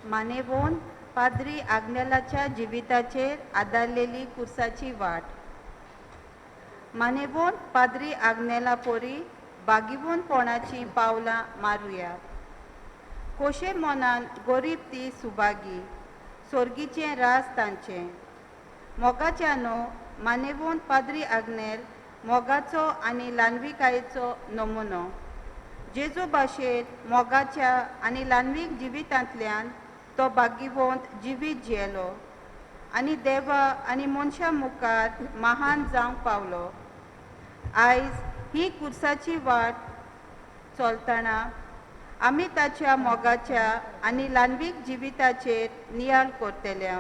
मानेवोन पाद्री आग्नेलाच्या जिविताचेर आदारलेली कुर्साची वाट. मानेवोन पाद्री आग्नेला पोरी बागिवोनपणाचीं पावलां मारुया. कोशे मनान गरीब ती सुभागी, सोर्गीचें राज तांचें. मोगाच्यानो मानेवोन पाद्री आग्नेल मोगाचो आनी ल्हानविकायेचो नमुनो. जेजू भाशेन मोगाच्या आनी ल्हानवीक जिवितांतल्यान तो भाग्यवंत जिवीत जियेलो आनी देवा आनी मनशां मुखार महान जावंक पावलो. आयज ही कुर्साची वाट चलतना आमी ताच्या मोगाच्या आनी ल्हानवीक जिविताचेर नियाळ करतले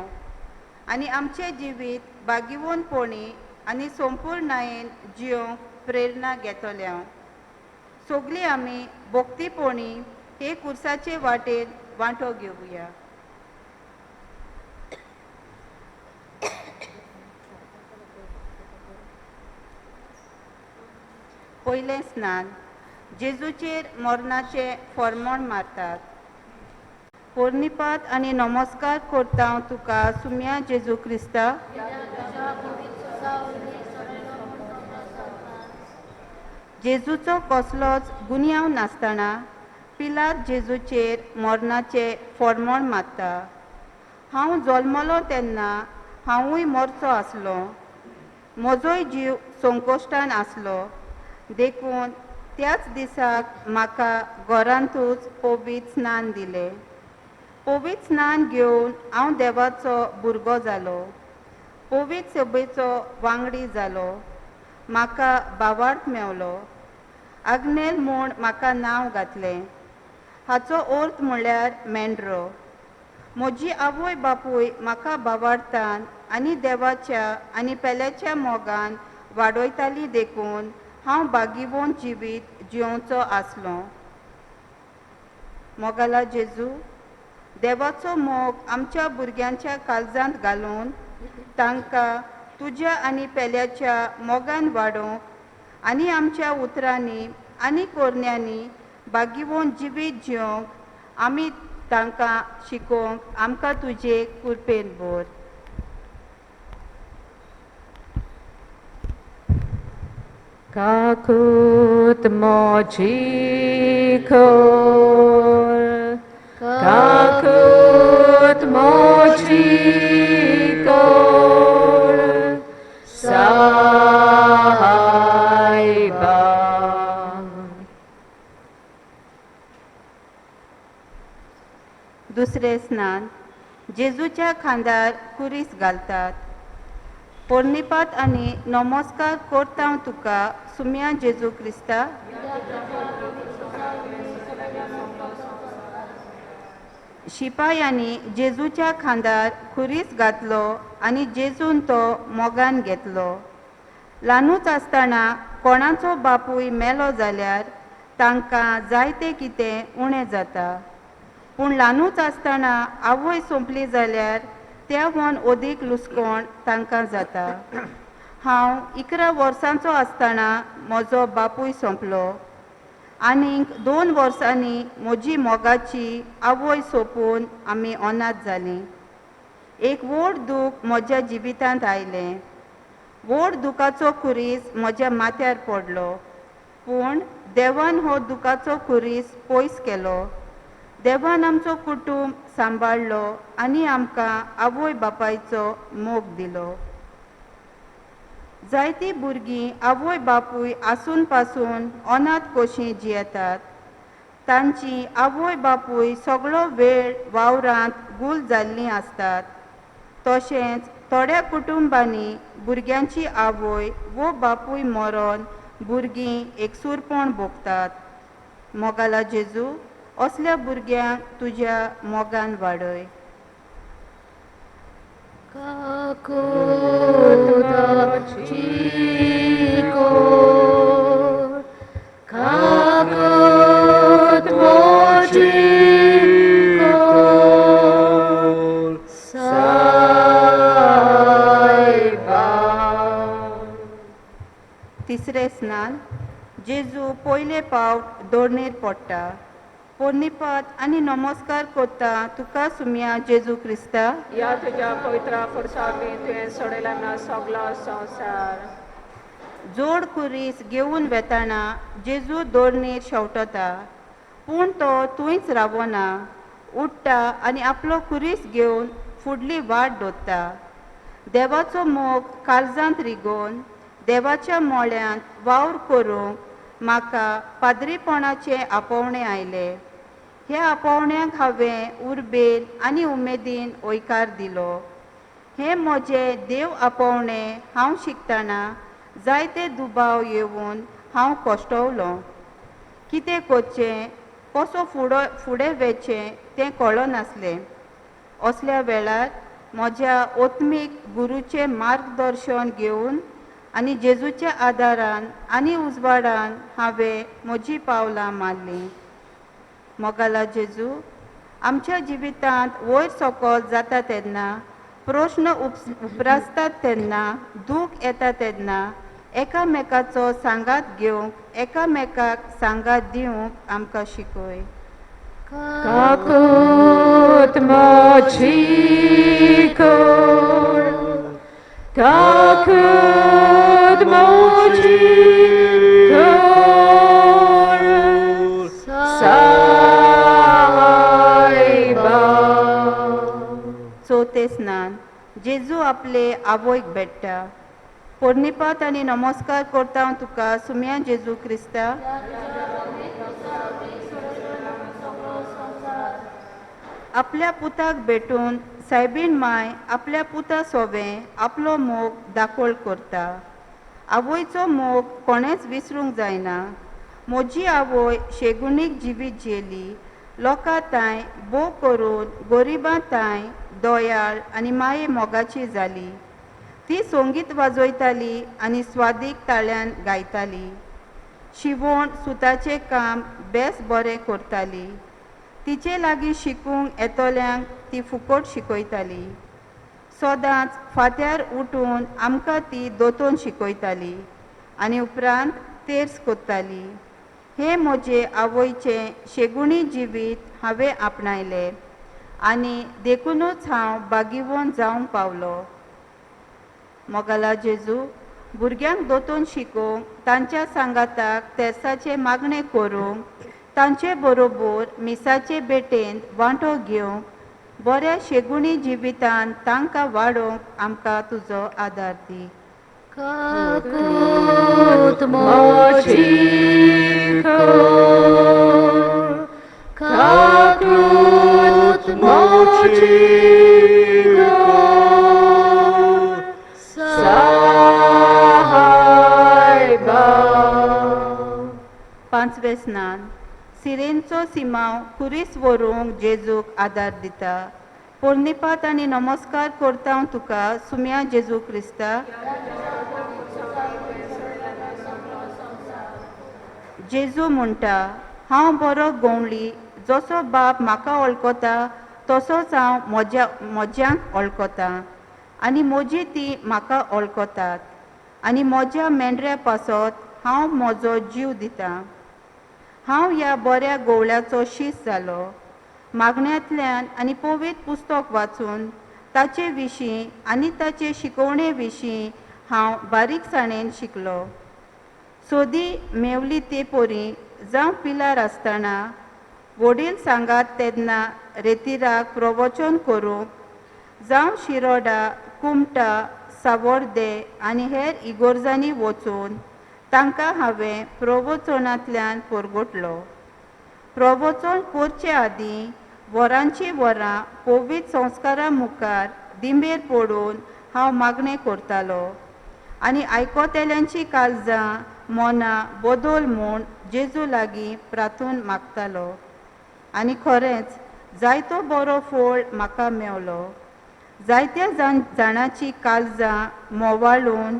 आनी आमचें जिवीत भाग्यवंतपणी आनी संपूर्णायेन जियोंक प्रेरणा घेतले. सगळीं आमी भक्तीपणी हे कुर्साचे वाटेन वांटो घेवया. पयलें स्नान. जेजूचेर मरणाचें फॉर्मोण मारतात. पोर्निपात आनी नमस्कार करता हांव तुका सुम्या जेजू क्रिस्ता. जेजूचो कसलोच गुन्यांव नासतना पिलात जेजूचेर मरणाचें फॉर्मोण मारता. हांव जल्मलो तेन्ना हांवूय मरचो आसलो. म्हजोय जीव संकोश्टान आसलो. देखून त्याच दिसाक म्हाका घरांतूच पवित्र स्नान दिलें. पवित्र स्नान घेवन हांव देवाचो भुरगो जालो. पवित्र सभेचो वांगडी जालो. म्हाका भावार्थ मेवलो. आग्नेल म्हूण म्हाका नांव घातलें. हाचो अर्थ म्हळ्यार मेंढरो. म्हजी आवय बापूय म्हाका भावार्थान आनी देवाच्या आनी पेल्याच्या मोगान वाडयताली. देखून हांव भाग्यवंत जिवीत जियोवचो आसलो. मोगाला जेजू, देवाचो मोग आमच्या भुरग्यांच्या काळजांत घालून तांकां तुज्या आनी पेल्याच्या मोगान वाडोवंक आनी आमच्या उतरांनी आनी कोरण्यांनी भाग्यवंत जिवीत जियोवंक आमी तांकां शिकोवंक आमकां तुजे कृपेन भर. Kakut mochikor, kakut mochikor, saiba. दुसरें स्नान. जेजूच्या खांदार कुरीस घालतात. पोर्निपात आनी नमस्कार करता हांव तुका सुम्या जेजू क्रिस्ता. शिपायांनी जेजूच्या खांदार खुरीस घातलो आनी जेजून तो मोगान घेतलो. ल्हानूच आसतना कोणाचो बापूय मेलो जाल्यार तांकां जायते कितें उणें जाता. पूण ल्हानूच आसतना आवय सोंपली जाल्यार त्या वन अदीक लुसकोण तांकां जाता. हांव 11 वर्सांचो आसतना म्हजो बापूय सोंपलो. आनीक 2 वर्सांनी म्हजी मोगाची आवय सोंपून आमी अनाथ जालीं. एक व्हड दूख म्हज्या जिवितांत आयलें. व्हड दुखाचो खुरीस म्हज्या माथ्यार पडलो. पूण देवान हो दुखाचो खुरीस पयस केलो. देवान आमचो कुटूंब सांबाळ्ळो आनी आमकां आवय बापायचो मोग दिलो. जायतीं भुरगीं आवय बापूय आसून पासून अनाथ कशीं जियेतात. तांची आवय बापूय सगळो वेळ वावरांत गुल जाल्लीं आसतात. तशेंच थोड्या कुटुंबांनी भुरग्यांची आवय वो बापूय मरोन भुरगीं एकसूरपण भोगतात. मोगाला जेजू, असल्या भुरग्यांक तुज्या मोगान वाडय. Kakut mochikor, kakut mochikor, saiba. तिसरें स्नान. जेजू पयले पावट दोरणेर पडटा. पोर्निपात आनी नमस्कार करता तुका सुमया जेजू क्रिस्ता. ह्या तुज्या पवित्र फोर्सावरवीं तुवें सोडयला ना सगलो संवसार. जोड खुरीस घेवन वेताना जेजू दोरणीर शेवटता, पूण तो थंयच रावना, उठ्ठा आनी आपलो खुरीस घेवन फुडली वाट दोत्ता. देवाचो मोग काळजांत रिगोवन देवाच्या मोळ्यांत वावर करूंक म्हाका पाद्रीपणाचें आपोवणें आयलें. ह्या आपोवण्याक हांवें उर्बेन आनी उमेदीन हयकार दिलो. हें म्हजें देव आपोवणें हांव शिकतना जायते दुबाव येवन हांव कश्टवलो. कितें करचें, कसो फुडो फुडें वचचें तें कळनासलें. असल्या वेळार म्हज्या ओत्मीक गुरूचें मार्गदर्शन घेवन आनी जेजूच्या आदारान आनी उजवाडान हांवें म्हजीं पावलां मारलीं. मोगाला जेजू, आमच्या जिवितांत वयर सकल जाता तेन्ना, प्रश्न उप्रासतात तेन्ना, दूख येता तेन्ना एकामेकाचो सांगात घेवंक, एकामेकाक सांगात दिवंक आमकां शिकय. काकूत म्हजी कर, काकूत म्हजी कर, सायबा. चवथें स्नान. जेजू आपले आवयक भेट्टा. पोर्निपात आनी नमस्कार करता हांव तुका सुमया जेजू क्रिस्ता. आपल्या पुताक भेटून सायबीण माय आपल्या पुता सोवें आपलो मोग दाखोळ करता. आवयचो मोग कोणेंच विसरूंक जायना. म्हजी आवय शेगुणीक जिवीत जियेली, लोकां तांय भोव करून गरिबां तांय दयाळ आनी माये मोगाची जाली. ती संगीत वाजयताली आनी स्वादीक ताळ्यान गायताली. शिवण सुताचें काम बेस बरें करताली. तिचे लागीं शिकूंक येतल्यांक ती फुकट शिकयताली. सदांच फांत्यार उठून आमकां ती दोतोन शिकयताली आनी उपरांत तेर्स करताली. हें म्हजें आवयचें शेगुणी जिवीत हांवें आपणायलें आनी देखुनूच हांव बागीवन जावंक पावलो. मोगाला जेजू, भुरग्यांक दोतोन शिकोवंक, तांच्या सांगाताक तेर्साचें मागणें करूंक, तांचे बरोबर मिसाचे भेटेंत वांटो घेवंक, बऱ्या शेगुणी जिवितान तांकां वाडोवंक आमकां तुजो आदार दी. काकूत म्हजी कर, काकूत म्हजी कर, सायबा. पांचवें स्नान. सिरेनचो सिमांव खुरीस व्हरूंक जेजूक आदार दिता. पोर्निपात आनी नमस्कार करता हांव तुका सुमया जेजू क्रिस्ता. जेजू म्हणटा, हांव बरो गवळी, जसो बाप म्हाका वळखता तसोच हांव म्हज्यांक वळखता आनी म्हजी ती म्हाका वळखतात आनी म्हज्या मेंढऱ्या पासत हांव म्हजो जीव दितां. हांव ह्या बऱ्या गवळ्याचो शीस जालो. मागण्यांतल्यान आनी पवित्र पुस्तक वाचून ताचे विशीं आनी ताचे शिकवणे विशीं हांव बारीकसाणेन शिकलो. सोदी मेवली ते पोरी जावं पिलार आसतना वडील सांगात तेन्ना रेतिराक प्रवचन करूंक, जावं शिरोडा, कुमटा, सावर्दे आनी हेर इगोर्जांनी वचून तांकां हांवें प्रवचनांतल्यान परगटलो. प्रवचन करचे आदीं वरांची वरां पवित्र संस्कारा मुखार दिंबेर पडून हांव मागणें करतालो आनी आयकतल्यांची काळजां मनां बदल म्हूण जेजू लागीं प्रार्थून मागतालो. आनी खरेंच जायतो बरो फळ म्हाका मेवलो. जायत्या जाणांची काळजां मोवाळून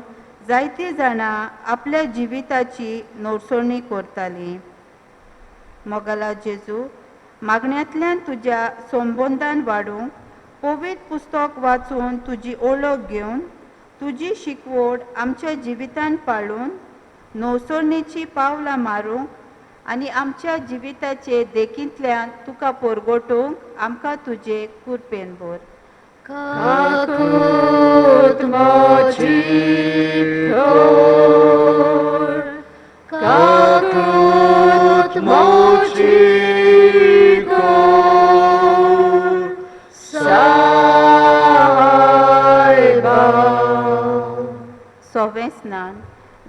जायतीं जाणां आपल्या जिविताची नवसरणी करतालीं. मोगाला जेजू, मागण्यांतल्यान तुज्या संबंदान वाडूंक, पवित्र पुस्तक वाचून तुजी ओळख घेवन, तुजी शिकवण आमच्या जिवितान पाळून नवसरणीचीं पावलां मारूंक आनी आमच्या जिविताचे देखींतल्यान तुका पोरगोटूंक आमकां तुजे कुरपेन भर. Caput mochicor, caput mochicor, Saiba. सवें स्नान.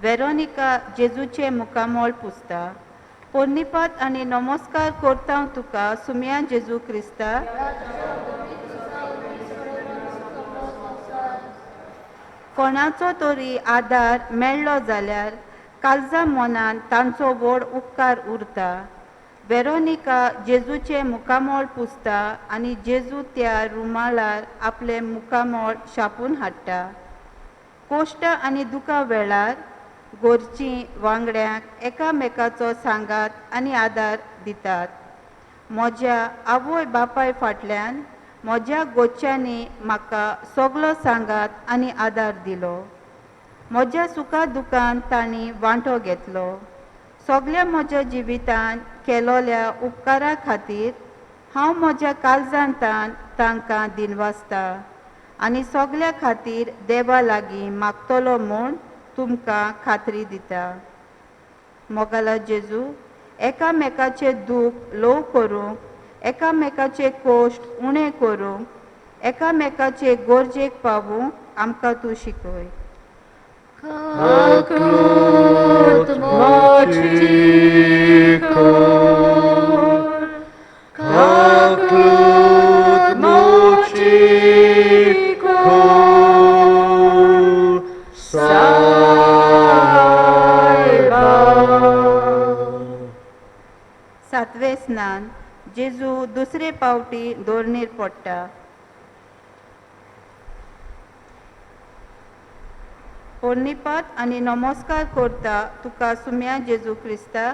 वेरोनिका जेजूचें मुखामळ पुसता. पोन्नीपात आनी नमस्कार करता तुका सुम्या जेजू क्रिस्ता. कोणाचो तरी आदार मेळ्ळो जाल्यार काळजा मनान तांचो व्हड उपकार उरता. वेरोनिका जेजूचें मुखामळ पुसता आनी जेजू त्या रुमालार आपलें मुखामळ छापून हाडटा. कोश्ट आनी दुखा वेळार गोरचीं वांगड्यांक एकामेकाचो सांगात आनी आदार दितात. म्हज्या आवय बापाय फाटल्यान म्हज्या गोच्यांनी म्हाका सगलो सांगात आनी आदार दिलो. म्हज्या सुखा दुखान तांणी वांटो घेतलो. सगल्या म्हज्या जिवितान केलोल्या उपकारा खातीर हांव म्हज्या काळजांतान तांकां दिनवासता आनी सगल्या खातीर देवा लागीं मागतलो म्हूण तुमकां खात्री दिता. मोगाला जेजू, एकामेकाचें दूख ल्हव करूंक, एकामेकाचे कोश्ट उणें करूंक, एकामेकाचे गरजेक पावूंक आमकां तूं शिकय. Caput mochicor, caput mochicor, Saiba. सातवें स्नान. जेजू दुसरे पावटी दोरणीर पडटा. पोन्नीपात आनी नमस्कार करता तुका सुम्या जेजू क्रिस्ता.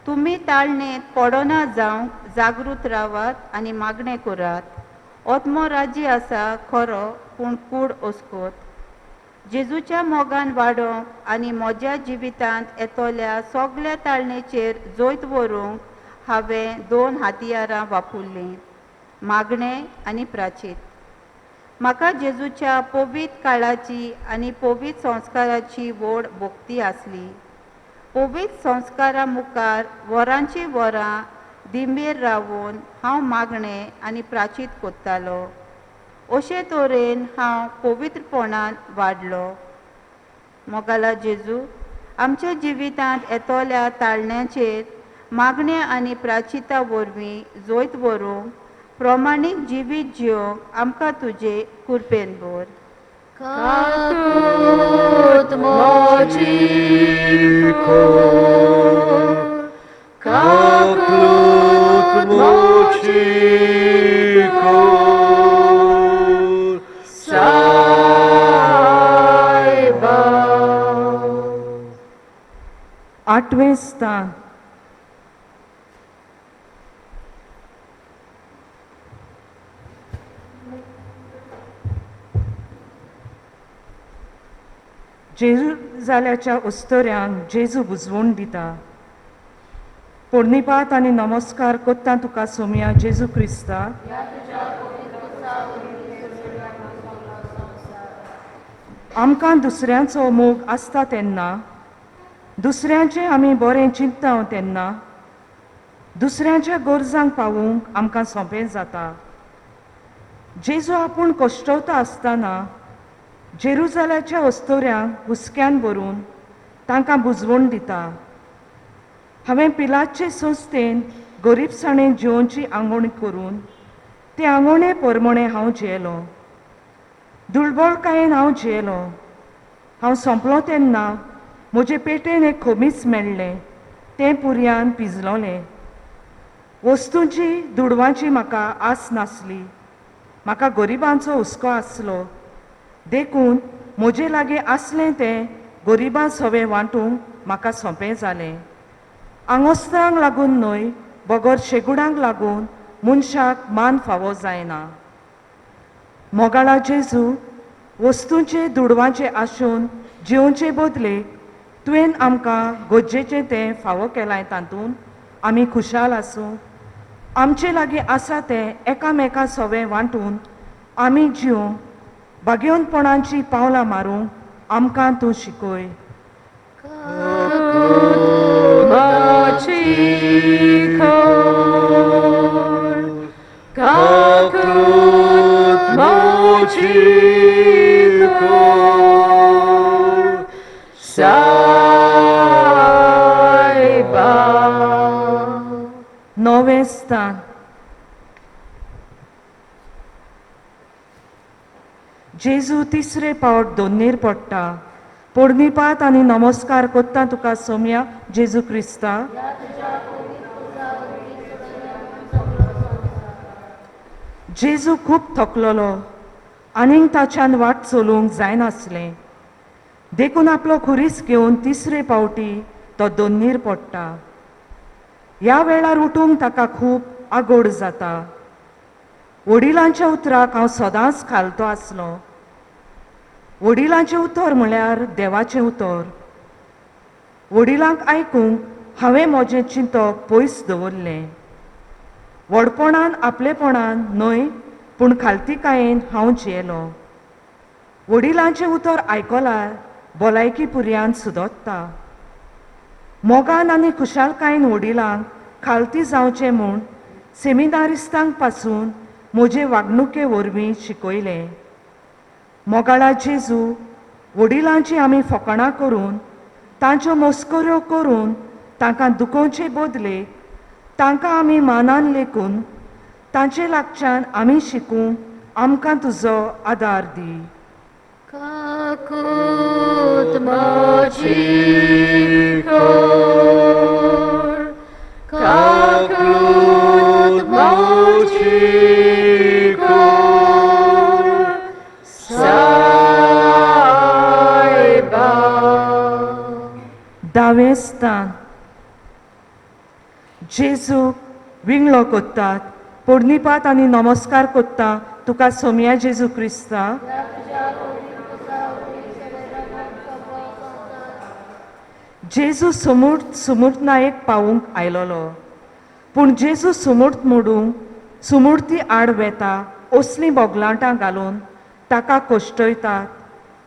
तुमी ताळणेंत पडना जावंक जागृत रावात आनी मागणें करात. आत्मो राजी आसा खरो, पूण कूड अस्कोत. जेजूच्या मोगान वाडोवंक आनी म्हज्या जिवितांत येतल्या सगल्या ताळणेचेर जैत व्हरूंक हांवें दोन हातयारां वापरलीं, मागणें आनी प्राचीत. म्हाका जेजूच्या पवित्र काळाची आनी पवित्र संस्काराची व्हड भक्ती आसली. पवित्र संस्कारा मुखार वरांची वरां दिंबेर रावून हांव मागणें आनी प्राचीत करतालो. अशे तरेन हांव पवित्रपणान वाडलो. मोगाला जेजू, आमच्या जिवितांत येतल्या ताळण्याचेर मागण्या आनी प्राचिता वरवीं जैत व्हरूंक प्रमाणीक जिवीत जिवंक आमकां तुजे कुरपेन भर. Caput mochicor, caput mochicor, Saiba. आठवें स्थान. जेरुजाल्याच्या उस्तोऱ्यांक जेजू बुजवण दिता. पोरणीपात आनी नमस्कार करता तुका सोमया जेजू क्रिस्ता. आमकां दुसऱ्यांचो मोग आसता तेन्ना, दुसऱ्यांचें आमी बरें चिंतता तेन्ना, दुसऱ्यांच्या गरजांक पावूंक आमकां सोंपें जाता. जेजू आपूण कश्टवता आसतना जेरुजाल्याच्या अस्तोऱ्यांक हुस्क्यान भरून तांकां बुजवण दिता. हांवें पिलातचे संस्थेन गरिबसाणेन जिवोवची आंगवण करून ते आंगवणे परमणे हांव जियेलो. दुर्बळकायेन हांव जियेलो. हांव सोंपलो तेन्ना म्हजे पेटेन एक खोमीस मेळ्ळें, तें पुरयान पिजलोलें. वस्तूंची दुडवांची म्हाका आस नासली, म्हाका गरिबांचो हुस्को आसलो, देखून म्हजे लागीं आसलें तें गरिबां सवें वांटूंक म्हाका सोंपें जालें. आंगोस्त्रांक लागून न्हय, बगर शेगुडांक लागून मनशाक मान फावो जायना. मोगाळा जेजू, वस्तूंचे दुडवांचे आशून जिवचे बदले तुवें आमकां गरजेचें तें फावो केलां तातूंत आमी खुशाल आसूं. आमचे लागीं आसा तें एकामेका सवें वांटून आमी जिवंक भाग्यवंतपणाची पावलां मारूंक आमकां तूं शिकय. नवें स्थान. जेजू तिसरे पावट दोन्नेर पडटा. पोरणीपात आनी नमस्कार कोत्ता तुका सोम्या जेजू क्रिस्ता. जेजू खूब थकलोलो आनीक ताच्यान वाट चलूंक जायनासलें, देखून आपलो खुरीस घेवन तिसरे पावटी तो दोन्नीर पडटा. ह्या वेळार उठूंक ताका खूब आगोड जाता. वडिलांच्या उतराक हांव सदांच खालतो आसलो. वडिलांचें उतर म्हळ्यार देवाचें उतर. वडिलांक आयकूंक हांवें म्हजें चिंतप पयस दवरलें. व्हडपणान आपलेपणान न्हय पूण खालतीकायेन हांव जियेलो. वडिलांचें उतर आयकल्यार भलायकी पुर्यान सुदोत्ता. मोगान आनी खुशालकायेन वडिलांक खालती जावचें म्हूण सेमिनारिस्तांक पासून म्हजे वागणुके वरवीं शिकयलें. मोगाळा जेजू, वडिलांची आमी फकाणां करून तांच्यो मस्कऱ्यो करून तांकां दुखोवचे बदले तांकां आमी मानान लेखून तांचे लागच्यान आमी शिकूंक आमकां तुजो आदार दी. काकूत म्हजी कर, काकूत म्हजी कर, सायबा. दावें स्थान. जेजूक विंगळो कोत्तात. पोरणीपात आनी नमस्कार कोत्ता तुका सोम्या जेजू क्रिस्ता. जेजू सुमूर्त सुमूर्त नायक पावूंक आयलोलो, पूण जेजू सुमूर्त मोडूंक सुमूर्ती आड वेता असलीं बोगलाटां घालून ताका कश्टयतात,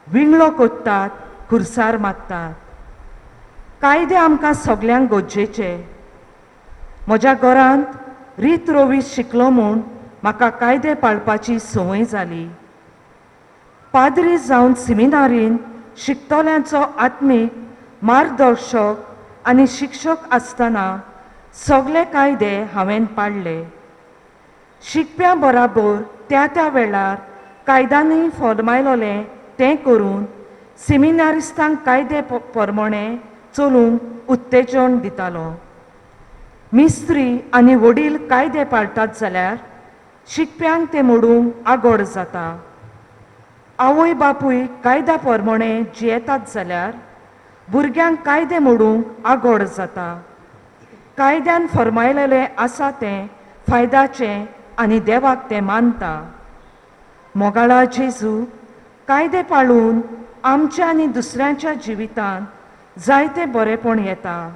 विंगळो कोत्तात, खुर्सार मारतात. कायदे आमकां सगल्यांक गरजेचे. म्हज्या घरांत रीत रोवी शिकलो म्हूण म्हाका कायदे पाळपाची संवय जाली. पाद्री जावन सिमिनारीन शिकतल्यांचो आत्मीक मार्गदर्शक आनी शिक्षक आसतना सगळे कायदे हांवें पाळ्ळे. शिकप्यां बराबर त्या त्या वेळार कायद्यांनी फॉर्मायलोलें तें करून सिमिनारिस्तांक कायदे प्रमाणे चलूंक उत्तेजन दितालो. मिस्त्री आनी वडील कायदे पाळटात जाल्यार शिकप्यांक ते मोडूंक आगोड जाता. आवय बापूय कायद्या प्रमाणे जियेतात जाल्यार भुरग्यांक कायदे मोडूंक आगोड जाता. कायद्यान फर्मायलेलें आसा तें फायद्याचें आनी देवाक तें मानता. मोगाळा जेजू, कायदे पाळून आमच्या आनी दुसऱ्यांच्या जिवितांत जायते बरेपण येता.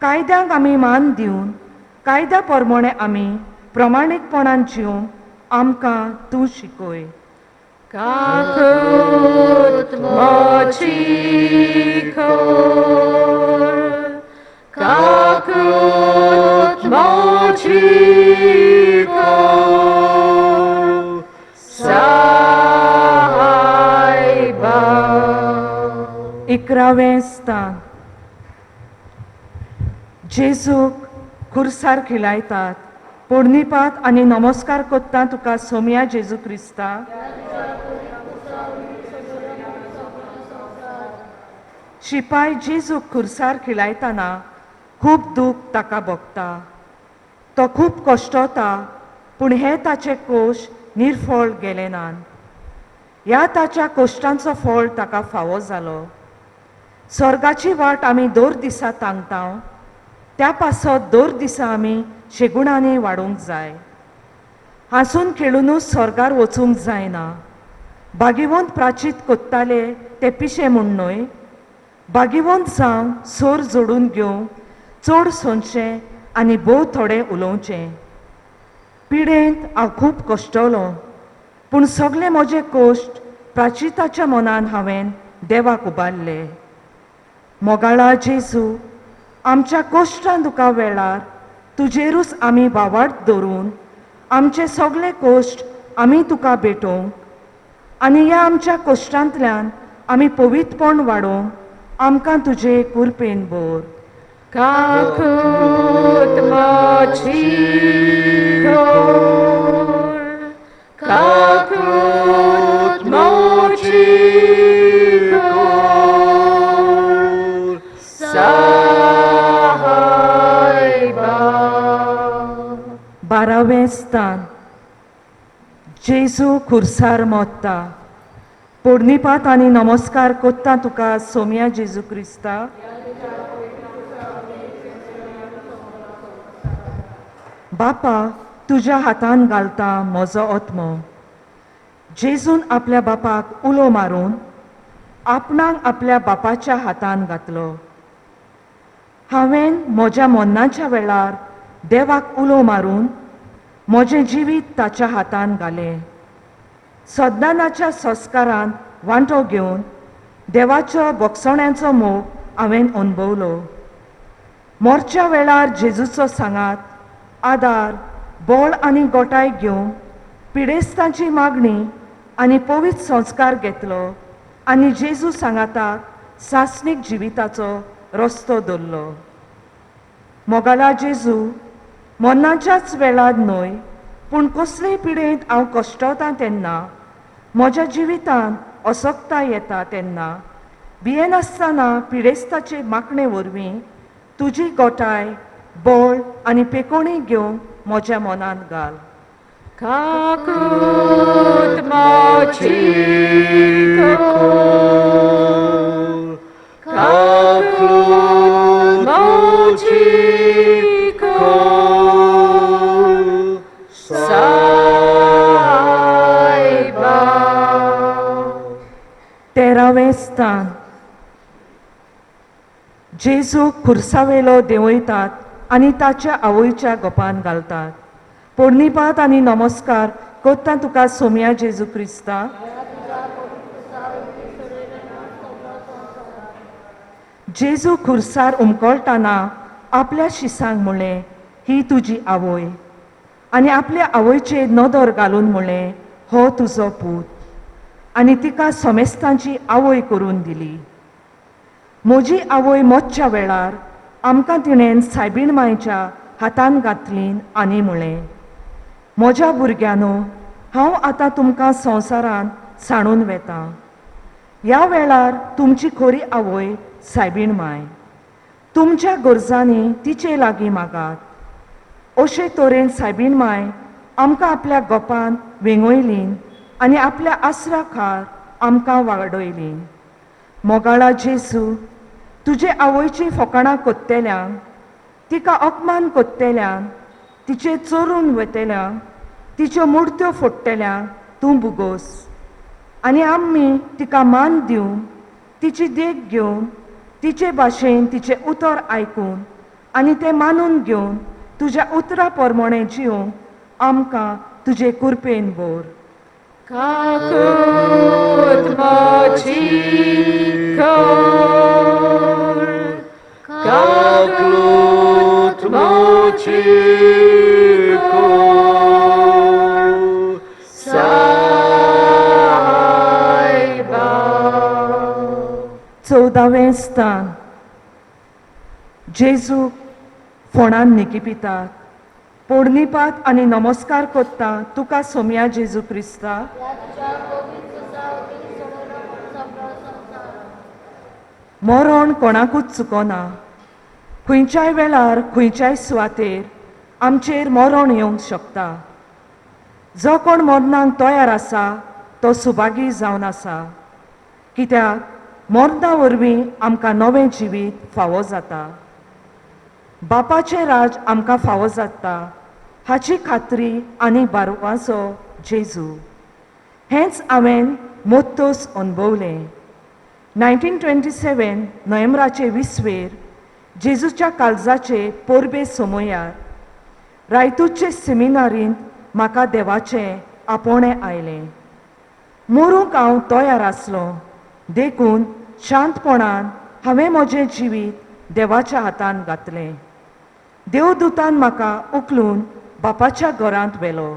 कायद्यांक आमी मान दिवन कायद्या प्रमाणे आमी प्रमाणीकपणान जिवंक आमकां तूं शिकय. काकूत म्हजी कर, काकूत म्हजी कर, सायबा. 11वें स्थान. जेजूक खुर्सार खिलायतात. पोरणीपात आनी नमस्कार कोत्ता तुका सोम्या जेजू क्रिस्ता. शिपाय जेजूक खुर्सार खिलायतना खूब दूख ताका भोगता. तो खूब कश्टता, पूण हे ताचे कोश निर्फळ गेले नात. ह्या ताच्या कोश्टांचो फळ ताका फावो जालो. स्वर्गाची वाट आमी दर दिसा तांगता, त्या पासत दर दिसा आमी शेगुणांनी वाडूंक जाय. हांसून खेळुनूच स्वर्गार वचूंक जायना. भागीवंत प्राचीत कोत्ताले ते पिशे म्हूण न्हय, भागिवंत जावन सोर जोडून घेवंक चड सोंशें आनी भोव थोडें उलोवचें. पिडेंत हांव खूब कश्टलो, पूण सगळे म्हजे कश्ट प्राचिताच्या मनान हांवें देवाक उबारले. मोगाळा जेजू, आमच्या कश्टां दुखा वेळार तुजेरूच आमी भावार्थ दवरून आमचे सगळे कश्ट आमी तुका भेटोवंक आनी ह्या आमच्या कश्टांतल्यान आमी पवित्रपण वाडोवंक आमकां तुजे कुरपेन भर. काकूत म्हजी कोर, काकूत म्हजी कोर, सायबा. 12वें स्थान. जेजू खुर्सार मोत्ता. पोडणीपात आनी नमस्कार कोत्ता तुका सोम्या जेजू क्रिस्ता. बापा, तुज्या हातान घालता म्हजो आत्मो. जेजून आपल्या बापाक उलो मारून आपणाक आपल्या बापाच्या हातान घातलो. हांवें म्हज्या मरणाच्या वेळार देवाक उलो मारून म्हजें जिवीत ताच्या हातान घालें. सद्दानाच्या संस्कारान वांटो घेवन देवाचो भोगसण्याचो मोग हांवें अणभवलो. मोरच्या वेळार जेजूचो सांगात, आदार, बळ आनी गोटाय घेवन पिडेस्तांची मागणी आनी पवित्र संस्कार घेतलो आनी जेजू सांगाताक सासणीक जिविताचो रस्तो दवरलो. मोगाला जेजू, मरणाच्याच वेळार न्हय पूण कसलेय पिडेंत हांव कश्टवतां तेन्ना, म्हज्या जिवितांत असक्ता येता तेन्ना भियेनासतना पिडेस्ताचे मागणे वरवीं तुजी गोटाय, बळ आनी पेकोणी घेवन म्हज्या मनांत घाल. काकूत म्हजी कोर, काकूत म्हजी कोर, सायबा. 13वें स्थान. जेजू खुर्सावेलो देंवयतात आनी ताच्या आवयच्या गोपान घालतात. पोडणीपात आनी नमस्कार कोत्ता तुका सोम्या जेजू क्रिस्ता. जेजू खुर्सार उमकळटाना आपल्या शिसांक म्हणलें, ही तुजी आवय, आनी आपल्या आवयचेर नदर घालून म्हणलें, हो तुजो पूत, आनी तिका समेस्तांची आवय करून दिली. म्हजी आवय मोतच्या वेळार आमकां तिणें सायबीण मायच्या हातान घातली आनी म्हणलें, म्हज्या भुरग्यांनो, हांव आतां तुमकां संवसारांत सांडून वेतां. ह्या वेळार तुमची खरी आवय सायबीण माय तुमच्या गरजांनी तिचे लागीं मागात. अशे तरेन सायबीण माय आमकां आपल्या गोपान वेंगयली आनी आपल्या आसरा खार आमकां वाडयली. मोगाळा जेजू, तुजे आवयची फकाणां कोत्तेल्यांक, तिका अपमान कोत्तेल्यांक, तिचे चोरून वतेल्यांक, तिच्यो मुर्त्यो फोडटेल्यांक तूं भुगोस, आनी आमी तिका मान दिवन, तिची देख घेवन, तिचे भाशेन तिचें उतर आयकून आनी तें मानून घेवन तुज्या उतरा प्रमाणें जिवंक आमकां तुजे कुरपेन भर. काकूत म्हजी कोर, काकूत म्हजी कोर, सायबा. 14वें स्थान. जेजू फोणान निकिपितात. पोडणीपात आनी नमस्कार कोत्ता तुका सोम्या जेजू क्रिस्ता. मरण कोणाकूच चुकोना. खंयच्याय वेळार खंयच्याय सुवातेर आमचेर मरण येवंक शकता. जो कोण मरणाक तयार आसा तो सुभागी जावन आसा, कित्याक मरणा वरवीं आमकां नवें जिवीत फावो जाता. बापाचें राज आमकां फावो जाता हाची खात्री आनी बारवाचो जेजू. हेंच हांवें मोत्तोस अणभवलें. 1927 नोव्हेंबराचे 20वेर जेजूच्या काळजाचे परबे समयार रायतूरचे सेमिनारींत म्हाका देवाचें आपोवणें आयलें. मरूंक हांव तयार आसलो, देखून शांतपणान हांवें म्हजें जिवीत देवाच्या हातान घातलें. देवदूतान म्हाका उखलून बापाच्या घरांत व्हेलो.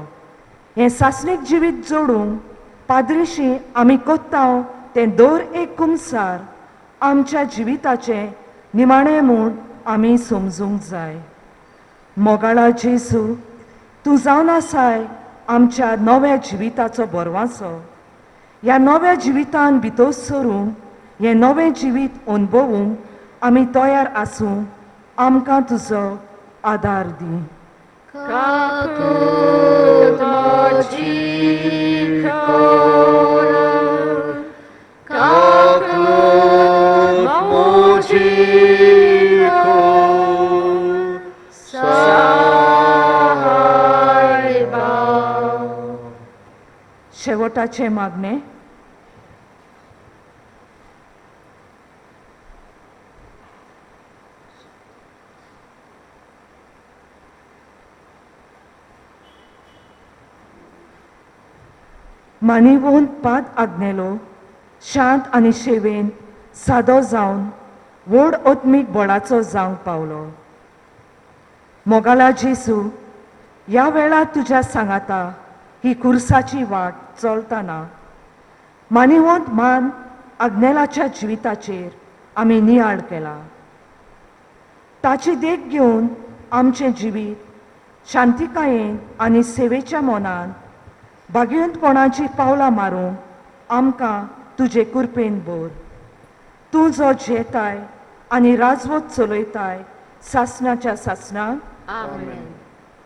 हें सासणीक जिवीत जोडूंक पाद्रीशी आमी कोत्ताव तें दर एक कुमसार आमच्या जिविताचें निमाणें म्हूण आमी समजूंक जाय. मोगाळा जेजू, तूं जावन आसाय आमच्या नव्या जिविताचो बरवासो. ह्या नव्या जिवितान भितर सरूंक, हें नवें जिवीत अणभवूंक आमी तयार आसूं. आमकां तुजो आदार दी. Caput magicorum, caput magicorum, सायबा. शेवटाचें मागणें. मानिवोन पाद आग्नेलो शांत आनी शेवेन सादो जावन व्हड आत्मीक बळाचो जावंक पावलो. मोगाला जेजू, ह्या वेळार तुज्या सांगाता ही खुर्साची वाट चलतना मानिवंत मान आग्नेलाच्या जिविताचेर आमी नियाळ केला. ताची देख घेवन आमचें जिवीत शांतिकायेन आनी सेवेच्या मनान भाग्यवंतपणाची पावलां मारूंक आमकां तुजे कृपेन भर. तूं जो झेताय आनी राजवत चलयताय सासणाच्या सासणाक. आमेन.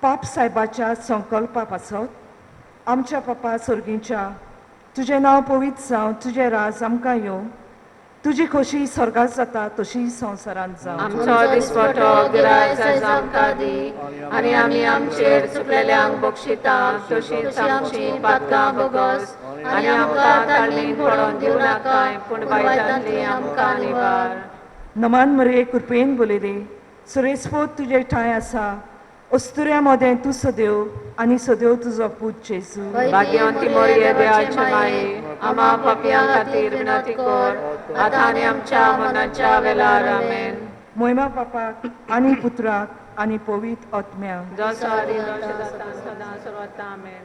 पाप सायबाच्या संकल्पा पासत आमच्या पप्पा सर्गीच्या, तुजें नांव पवित्र जावं, तुजें राज आमकां येवं, तुजी खोशी स्वर्गात जाता तशी संवसारांत जावं. आमचो दिसपटो गिरायक आमकां दी आनी आमी आमचेर चुकलेल्यांक बक्षिता तशींच आमची पातकां भोगस आनी आमकां ताळणीन पडोवन दिवं नाकाय, पूण वायटांतली आमकां निवार. नमान मरे, कृपेन बोलयले, सुरेस्पोत तुजे ठांय आसा, अस्तुऱ्या मदें तूं सदेव आनी सदेव तुजो पूत जेजू. भाग्यवंती मोरये देवाचे माये, आमा पापयां खातीर विनंती कर आतां आनी आमच्या मनाच्या वेलार. आमेन. मोयमा पापाक आनी पुत्राक आनी पवित्र आत्म्याक. जसो आदी तशें जाता सदां सर्वता. आमेन.